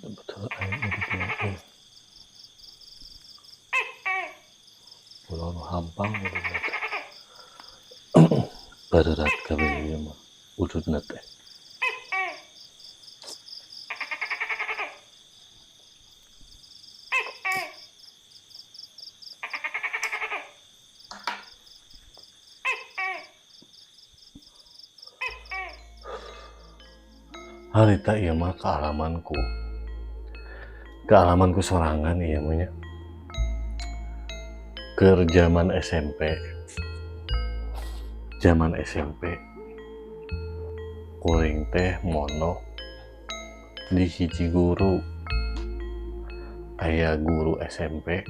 Betul aing di dieu euy. Pulau nu hampang ududna teh. Bareurat kabeh ieu mah ududna teh. Harita ieu mah kaalamanku. Kaalamanku sorangan ieu mah nya. Keur jaman SMP. Jaman SMP. Kuring teh mondok di hiji guru. Aya guru SMP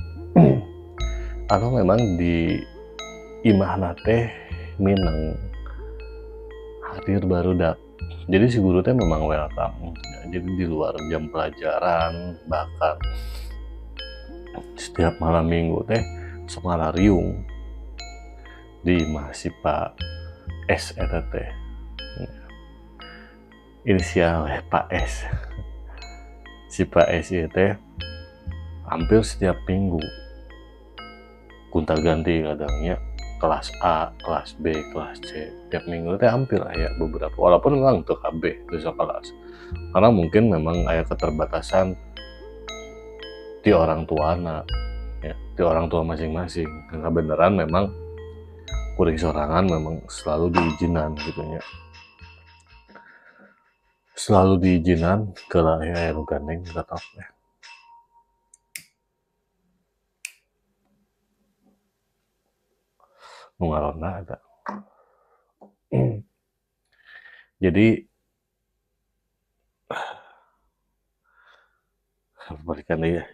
anu memang di imahna teh mineng hadir barudak. Jadi si guru teh memang welcome. Jadi di luar jam pelajaran, bahkan setiap malam minggu teh sok ngarariung di imah si Pak S eta teh. Inisial Pak S. Si Pak S ieu teh hampir setiap minggu gonta-ganti kadangnya kelas A, kelas B, kelas C. Tiap minggu teh hampir aya beberapa, walaupun memang teu kabeh teu sakelas. Karena mungkin memang aya keterbatasan ti orang tuana ya, ti orang tua masing-masing. Karena beneran memang kuring sorangan memang selalu diizinan gitu nya. Selalu diizinan ke aya nu gandeng tetap ya. Nu ngaronda eta. Jadi balikan deui ya.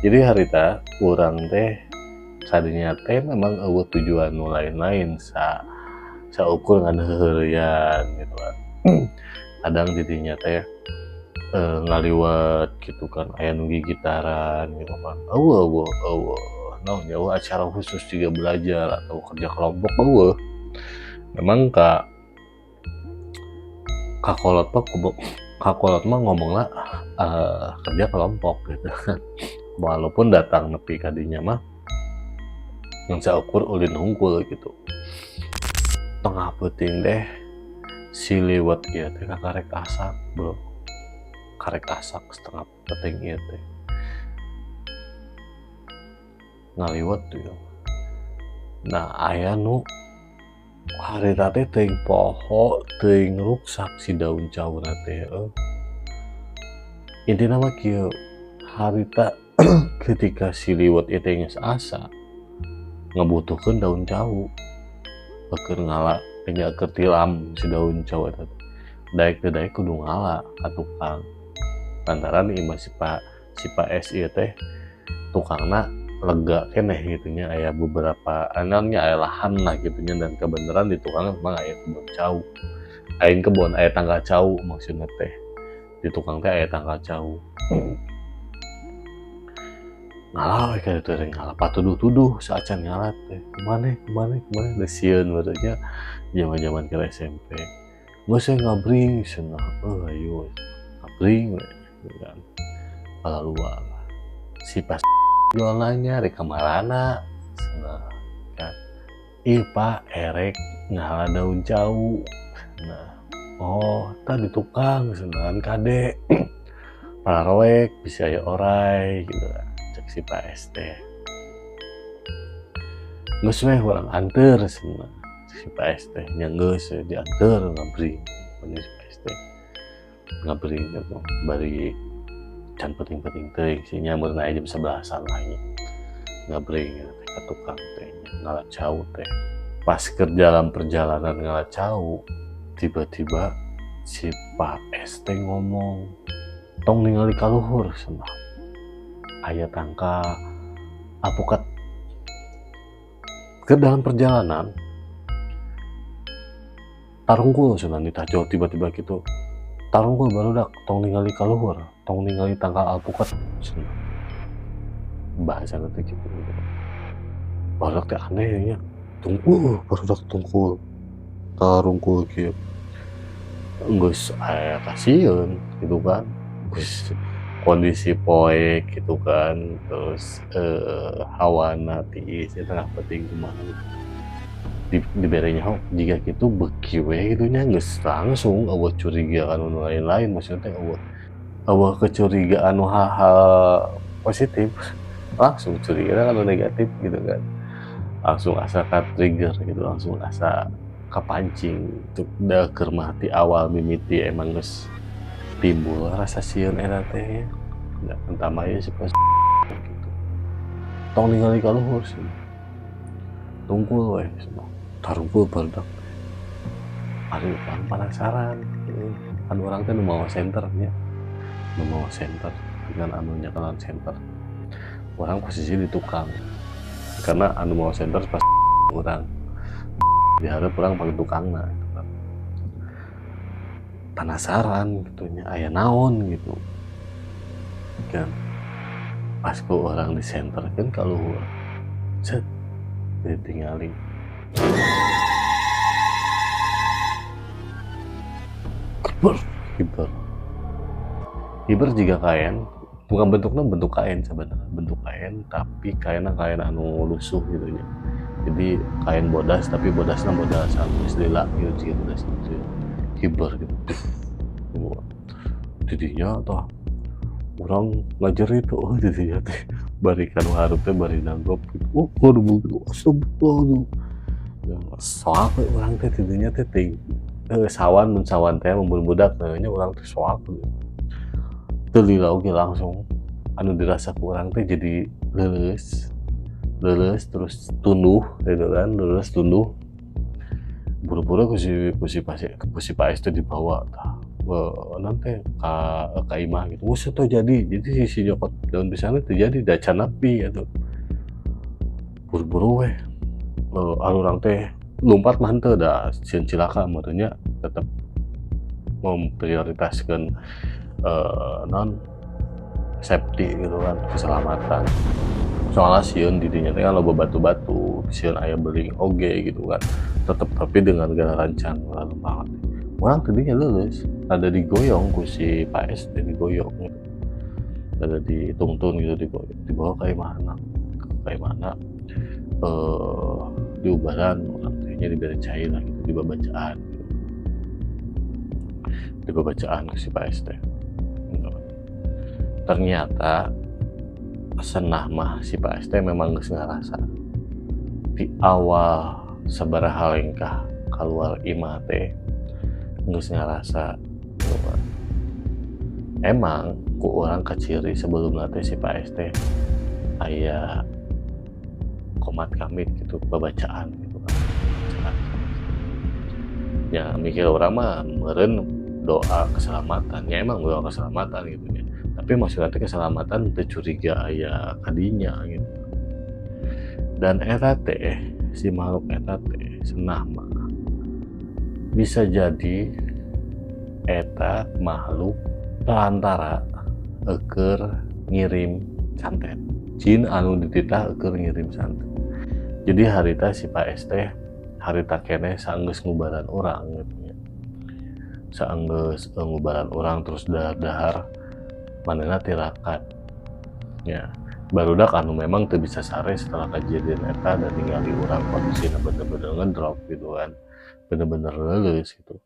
Jadi harita urang teh kadinya teh memang euweuh tujuan nu lain-lain saukur ngan heuheureyan gitu kan. Kadang didinya teh ngaliwet gitu kan, aya nu gigitaran gitu kan. Euweuh euweuh euweuh naon nya, euweuh acara khusus juga belajar atau kerja kelompok euweuh. Memang ka kakolot mah kakolot mah ngomongna kerja kelompok gitu kan. Walaupun datang nepi ka dinya mah ngan saukur ulin hungkul gitu. Tengah peuting teh si liwet ieu teh kakarek asak, bro. Karek asak setengah peuting ieu teh. Ngaliwet ieu. Nah, aya nu harita teh teuing poho teuing ruksak si daun cauna teh heueuh. Intina mah kieu, harita ketika si liwet ieu teh geus asa ngabutuhkeun daun cau keur ngala nya keur tilam si daun cau eta teh. Daek teu daek kudu ngala ka tukang. Lantaran imah si Pak S ieu teh tukangna lega keneh gitu nya, aya beberapa nya aya lahan lah gitu nya, dan kebenaran di tukang memang aya kebon cau. Aing kebon aya tanggal cau maksudna teh. Di tukang teh aya tanggal cau. Ngala we ka ditu teh ngala patuduh-tuduh saacan ngala teh. Kumaneh kumaneh kumaneh da sieun bae nya jaman-jaman keur SMP. Geus we ngabring cenah, heuh ayo ngabring we gitu kan. Kalaluar. Si pas jual nanya rek ka marana cenah kan. Ih Pak erek ngala daun cau. Nah, oh tah di tukang cenah kade. Pararoek bisa aya orai gitu cek si Pak S teh. Geus weh urang anteur cenah si Pak S teh. Nya geus dianteur ngabring pokoknya si Pak S teh ngabring gitu bari can penting-penting teuing sih nya, meureun aya jam 11-an lah nya. Ngabring gitu teh ka tukang teh ngala cau teh. Pas keur dalam perjalanan ngala cau, tiba-tiba si Pak S teh ngomong, "Tong ningali ka luhur," cenah, "aya tangkal alpukat." Ke dalam perjalanan tarungkul cenah, nitah jauh tiba-tiba gitu, "Tarungkul barudak, tong ningali ka luhur, tong ningali tangkal alpukat," cenah. Bahasana teh kitu gitu. Barudak teh aneh nya, tungkul barudak, tungkul tarungkul kieu. Geus aya kasieun gitu kan, geus kondisi poek gitu kan, terus hawana tiis di tengah peuting kumaha gitu. Dibere nyaho jiga kitu beuki we kitu nya, geus langsung euweuh curiga ka nu lain-lain, maksudna teh euweuh euweuh kecurigaan nu hal-hal positif, langsung curiga ka nu negatif gitu kan. Langsung asa ka-trigger gitu, langsung asa kapancing. Da keur mah ti awal mimiti emang geus timbul rasa sieun eta teh nya. Da entah ieu si gitu. "Tong ningali ka luhur," cenah. "Tungkul we," cenah. Tarungkul barudak. Ari urang penasaran, kan urang teh nu mawa senter nya, nu mawa senter dengan anu nyekelan senter. Urang posisi di tukang, karena anu mawa senter pas urang di hareup, urang pang tukangna gitu kan. Penasaran gitu nya, aya naon gitu kan. Pas ku urang disenterkeun ka luhur, cet, ditingali. Hiber, hiber. Hiber jiga kaen, bukan bentuknya bentuk kain sebenarnya, bentuk kain tapi kainna kain anu lusuh gitu nya. Jadi kain bodas, tapi bodasna bodas anu geus lila gitu, jiga bodas gitu. Hiber gitu. Di dinya tah urang ngajerit, oh di dinya teh bari ka nu hareup teh bari nanggep gitu. Oh, waduh, astagfirullah. Soak we urang teh di dinya teh teuing sawan, mun sawan teh mun budak nya, urang teh soak. Teu lila oge langsung anu dirasa ku urang teh jadi leuleus. Leuleus terus tunduh gitu kan, leuleus tunduh. Buru-buru ku si Pak S teh dibawa tah naon teh ka imah gitu. Geus teu jadi, jadi si nyokot daun pisangna teu jadi da can nepi atuh. Buru-buru weh urang teh lumpat mah henteu da sieun cilaka meureun nya, tetep memprioritaskeun naon, safety gitu kan, keselamatan. Soalna sieun di dinya teh kan loba batu-batu, sieun aya beling oge gitu kan. Tetep tapi dengan segala rancang banget. Urang tadinya leuleus, rada digoyong ku si Pak S teh, digoyong gitu. Rada dituntun gitu, digoyong, dibawa ka imahna, ka imahna diubaran urang teh nya, dibere cai lah gitu, dibabacaan gitu. Dibabacaan ku si Pak S teh. Ternyata cenah mah si Pak S teh memang geus ngarasa di awal sabaraha lengkah kaluar imah teh geus ngarasa gitu kan. Emang ku urang kaciri sebelumna teh si Pak S teh aya komat kamit gitu, babacaan gitu kan, babacaan. Ya mikir urang mah meureun doa keselamatan, ya emang doa keselamatan gitu nya. Tapi maksudna teh keselamatan teu curiga aya ka dinya gitu. Dan eta teh si makhluk eta teh cenah mah bisa jadi eta makhluk perantara keur ngirim santet. Jin anu dititah keur ngirim santet. Jadi harita si Pak S teh harita keneh saenggeus ngubaran urang gitu nya. Saenggeus ngubaran urang terus dahar-dahar manehna tirakat. Ya, barudak anu memang teu bisa sare setelah kejadian eta dan ningali urang kondisina bener-bener ngedrop gitu kan. Bener-bener leuleus gitu.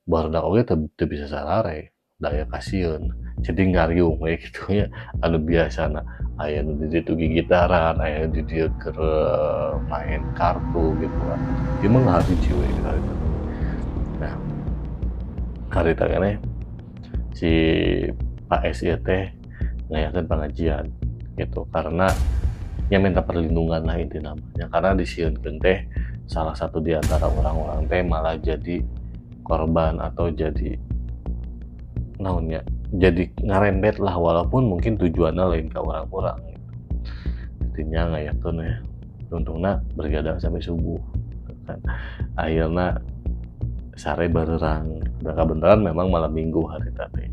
Barudak oge teu bisa sarare. Da aya kasieun, jadi ngariung we kitu nya. Anu biasana aya nu di ditu gigitaran, aya nu di dieu keur main kartu gitu kan, ieu mah ngahiji we harita. Nah, harita keneh si Pak S ieu teh ngayakeun pengajian gitu, karena nya minta perlindungan lah intina mah nya, karena disieunkeun teh salah satu di antara orang-orang teh malah jadi korban atau jadi naon nya, jadi ngarembet lah, walaupun mungkin tujuanna lain ka urang-urang gitu. Intinya ngayakeun we, untungna bergadang sampai subuh kan. Akhirna sare bareurang, da kabeneran memang malam Minggu harita teh.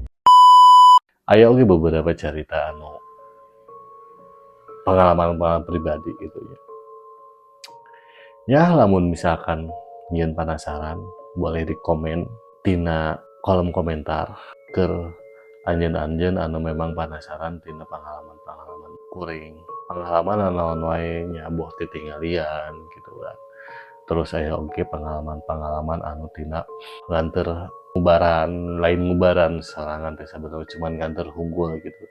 Aya oge beberapa carita anu pengalaman-pengalaman pribadi gitu ya. Ya, lamun misalkan nyieun penasaran, boleh di komen tina kolom komentar keur anjeun-anjeun anu memang penasaran tina pengalaman-pengalaman kuring. Pengalaman naon wae nya, boh titinggalian gitu kan. Terus aya oge pengalaman-pengalaman anu tina nganter ngubaran, lain ngubaran sorangan teh sabenerna, cuman nganter hungkul gitu.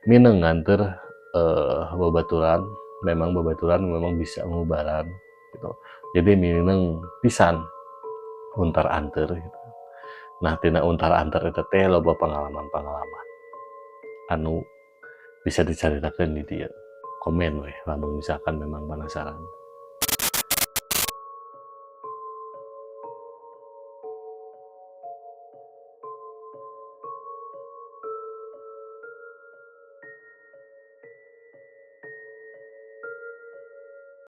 Mineng nganter babaturan, memang babaturan memang bisa ngubaran gitu. Jadi mineng pisan untar anter gitu. Nah, tina untar anter eta teh loba pengalaman-pengalaman anu bisa dicaritakeun di dieu. Komen weh lamun misalkan memang penasaran.